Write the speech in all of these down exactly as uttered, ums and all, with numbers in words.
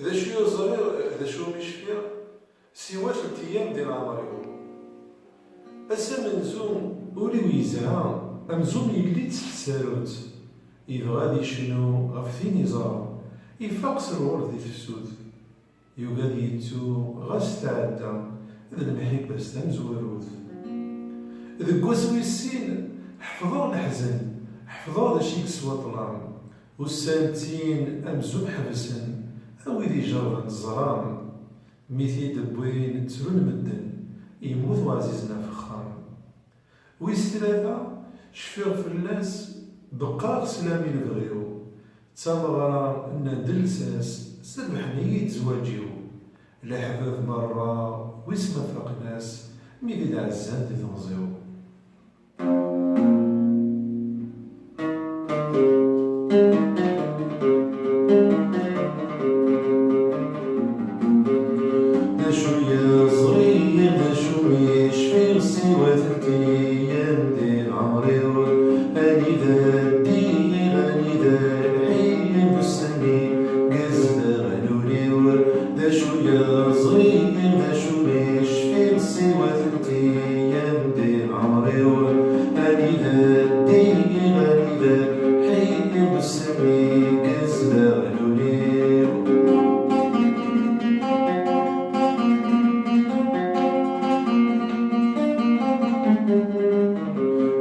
D acu i ẓriɣ, d acu umi cfiɣ, siwa telt eyyam di leɛmer-iw. Ass amenzu, ul-iw yezha, amzun yelli-d s tsarut. Yebɣa ad yecnu ɣef tin yeẓra, ifaq s lɣerḍ di tefsut. Yugi ad yettu, ɣas tɛedda, d lemḥibba-s tamezwarut. Deg wass wis sin, ḥefḍeɣ leḥzen, ḥefḍeɣ d acu i yeswa ṭṭlam. Ussan ttin amzun ḥebsen, a wid ijerben ẓran. Mi t-id-wwin ttrun medden, yemmut uɛzizen ɣef uxxam. Wis tlata, cfiɣ fell-as, beqqaɣ sslam i lebɣi-w. D tameɣra nnan-d lsas, s rrbeḥ-nni i zzwaǧ-iw. Leḥbab merra, wis ma faqen-as, mi d-ɛezzant di temẓi-w. D acu i ẓriɣ, d acu i cfiɣ, siwa telt eyyam di leɛmer-iw. Anida ddiɣ, anida lḥiɣ, d ussan-nni gezdeɣ lul-iw. D acu i ẓriɣ, d acu i cfiɣ, siwa telt eyyam di leɛmer-iw. Anida ddiɣ, anida lḥiɣ, d ussan-nni gezdeɣ lul-iw.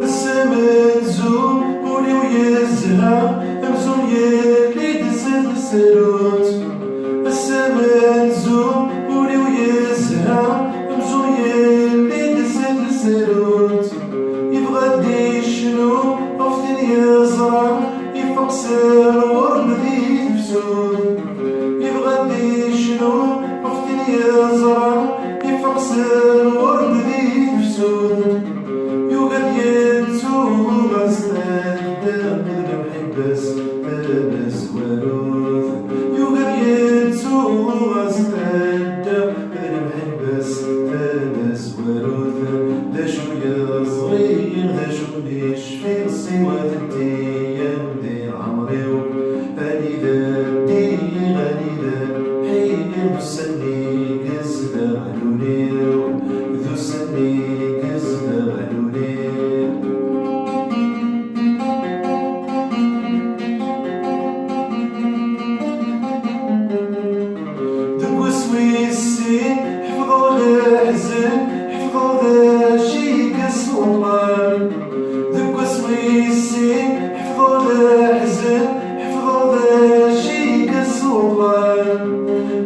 Ass amenzu, ul-iw yezha, amzun yelli-d s tsarut. Ass amenzu, ul-iw yezha, amzun yelli-d s tsarut. Yebɣa ad d-icnu ɣef tin yeẓra, ifeq s lɣerb di tefsut. Yebɣa ad d-icnu ɣef tin yeẓra, ifeq s lɣerb di tefsut. Yugi ad yettu ɣas tadda d lemḥibba-s tamezwarut. Yugi ad yettu ɣas tadda d lemḥibba-s tamezwarut. D acu i ẓriɣ, d acu i cfiɣ, siwa telt eyyam di leɛmer-iw. Anida ddiɣ, anida lḥiɣ, d ussan-nni gezdeɣ lul-iw, d ussan-nni gezdeɣ lul-iw. Deg wass wis sin, ḥefḍeɣ leḥzen, ḥefḍeɣ d acu i yesweṭṭlen. Deg wass wis sin, ḥefḍeɣ leḥzen, ḥefḍeɣ d acu i yesweṭṭlen.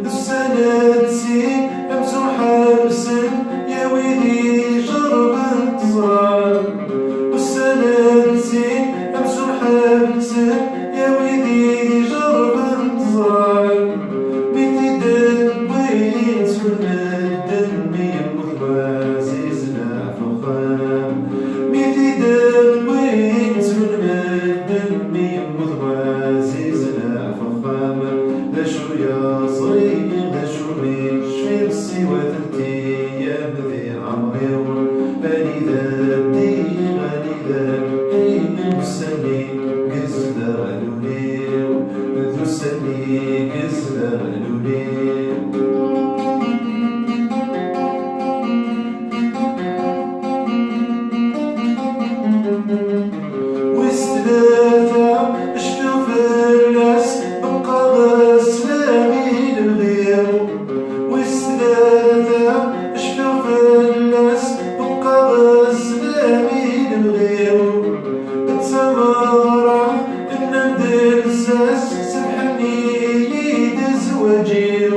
Ussan-a d sin, amzun ḥebsen, ya wid ijerben teẓram. Ussan-a d sin, amzun ḥebsen, ya wid ijerben teẓram. Mi t-id-wwin ttun medden, mi yemmut waɛzizen ɣef uxxam. Mi t-id-wwin ttun medden, mi yemmut waɛzizen ɣef uxxam. D acu i ẓriɣ, d acu i cfiɣ, siwa telt eyyam di leɛmer-iw. Anida ddiɣ, anida lḥiɣ, d ussan-nni gezdeɣ lul-iw, d ussan-nni gezdeɣ lul-iw. Wis tlata, cfiɣ fell-as, beqqaɣ sslam i lebɣi-w. Wis tlata, cfiɣ fell-as, beqqaɣ sslam i lebɣi-w. D tameɣra, nnan-d lsas, sebḥen-iyi-d zzwaǧ-iw.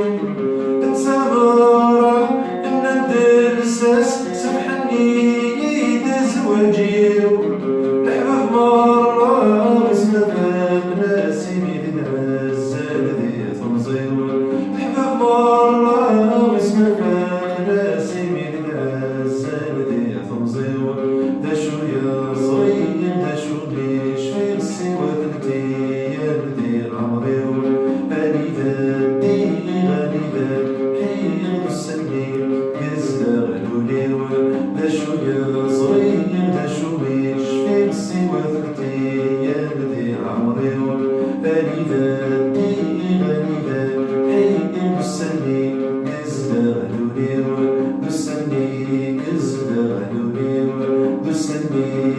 وسلم.